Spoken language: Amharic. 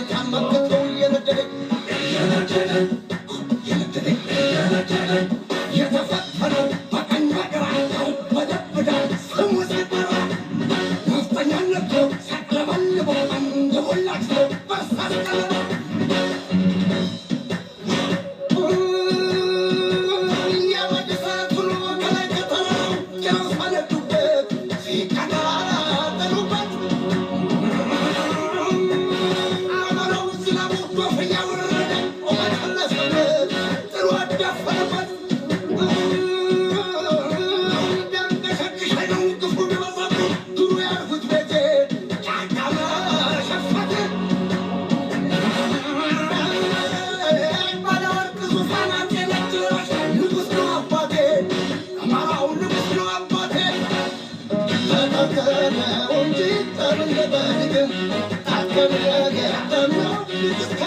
መክተው እየነደደኝ እየነደደኝ እየነደደኝ እየነደደኝ የተፈተነው በቀኝ በግራ በደብዳ ስሙ ሲጠራ ነፍጠኛነቱ ሲያቅለበልበው አንገቦላቸው በርሳስ ቀለበው። የመድሳቱን ከላይ ከተራራው ጭረው ፈነዱበት ሲቀጣጠሉበት አመራው ዝናቡ ዶፍ እያወረደ ቆመጠለሰበት ጥሎ አዳፈነበት። ቢያንገሸግሸኝ ነው ግፉ ቢበዛብኝ ድሮ ያልኩት ቤቴ ጫካ መሸፈት። ባለወርቅ ዙፋን አጤ ነጭ ለባሽ ንጉሥ ነው አባቴ፣ አማራው ንጉሥ ነው አባቴ። ተተከለው እንጂ ጠብን ለበድግም ታከለ ገጠምነው እስከ